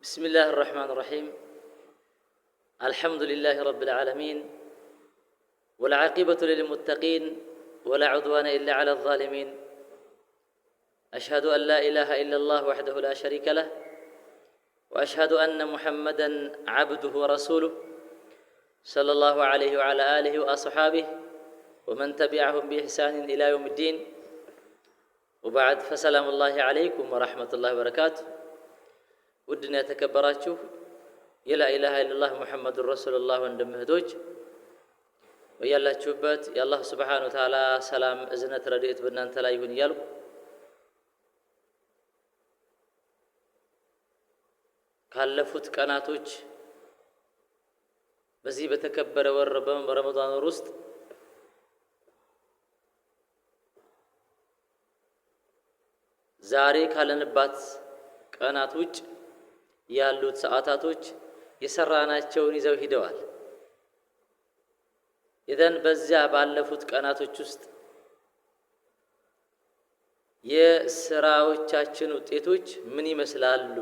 بسم الله الرحمن الرحيم، الحمد لله رب العالمين، والعاقبة للمتقين، ولا عدوان إلا على الظالمين. أشهد أن لا إله إلا الله وحده لا شريك له، وأشهد أن محمدا عبده ورسوله، صلى الله عليه وعلى آله وأصحابه ومن تبعهم بإحسان إلى يوم الدين. وبعد، فسلام الله عليكم ورحمة الله وبركاته. ውድና የተከበራችሁ የ لا إله إلا الله محمد رسول الله ወንድም እህቶች፣ በያላችሁበት የአላህ سبحانه وتعالى ሰላም፣ እዝነት፣ ረድኤት በእናንተ ላይ ይሁን እያልኩ፣ ካለፉት ቀናቶች በዚህ በተከበረ ወር በረመዳን ወር ውስጥ ዛሬ ካለንባት ቀናት ውጭ ያሉት ሰዓታቶች የሰራናቸውን ይዘው ሂደዋል። إذن በዚያ ባለፉት ቀናቶች ውስጥ የስራዎቻችን ውጤቶች ምን ይመስላሉ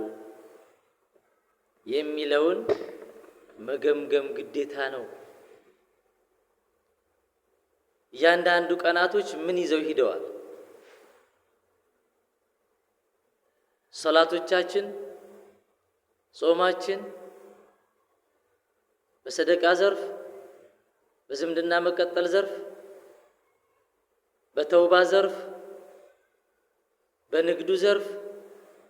የሚለውን መገምገም ግዴታ ነው። እያንዳንዱ ቀናቶች ምን ይዘው ሂደዋል? ሰላቶቻችን፣ ጾማችን፣ በሰደቃ ዘርፍ፣ በዝምድና መቀጠል ዘርፍ፣ በተውባ ዘርፍ፣ በንግዱ ዘርፍ፣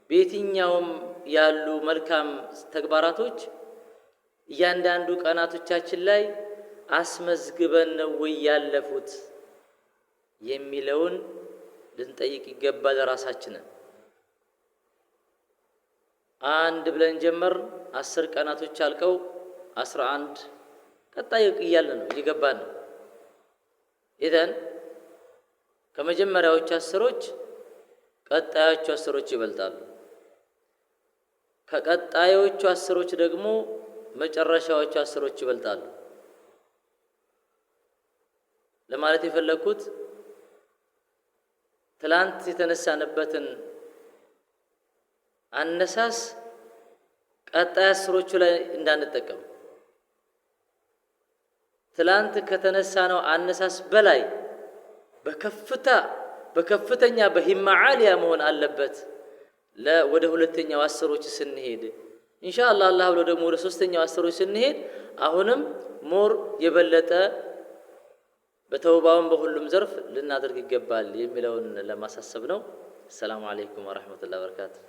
በየትኛውም ያሉ መልካም ተግባራቶች እያንዳንዱ ቀናቶቻችን ላይ አስመዝግበን ነው ወይ ያለፉት የሚለውን ልንጠይቅ ይገባል ራሳችንን። አንድ ብለን ጀመር፣ 10 ቀናቶች አልቀው 11 ቀጣይ እያለ ነው፣ እየገባን ነው። إذن ከመጀመሪያዎቹ 10ሮች ቀጣዮቹ 10ሮች ይበልጣሉ። ከቀጣዮቹ 10ሮች ደግሞ መጨረሻዎቹ 10ሮች ይበልጣሉ። ለማለት የፈለግኩት ትላንት የተነሳንበትን አነሳስ ቀጣይ 10ሮቹ ላይ እንዳንጠቀም፣ ትላንት ከተነሳነው አነሳስ በላይ በከፍታ በከፍተኛ በ همة عالية መሆን አለበት። ወደ ሁለተኛው 10ሮች ስንሄድ፣ ኢንሻአላህ አላህ ብሎ ደግሞ ወደ ሶስተኛው 10ሮች ስንሄድ አሁንም more የበለጠ በተውባውን በሁሉም ዘርፍ ልናደርግ ይገባል የሚለውን ለማሳሰብ ነው። السلام عليكم ورحمة الله وبركاته።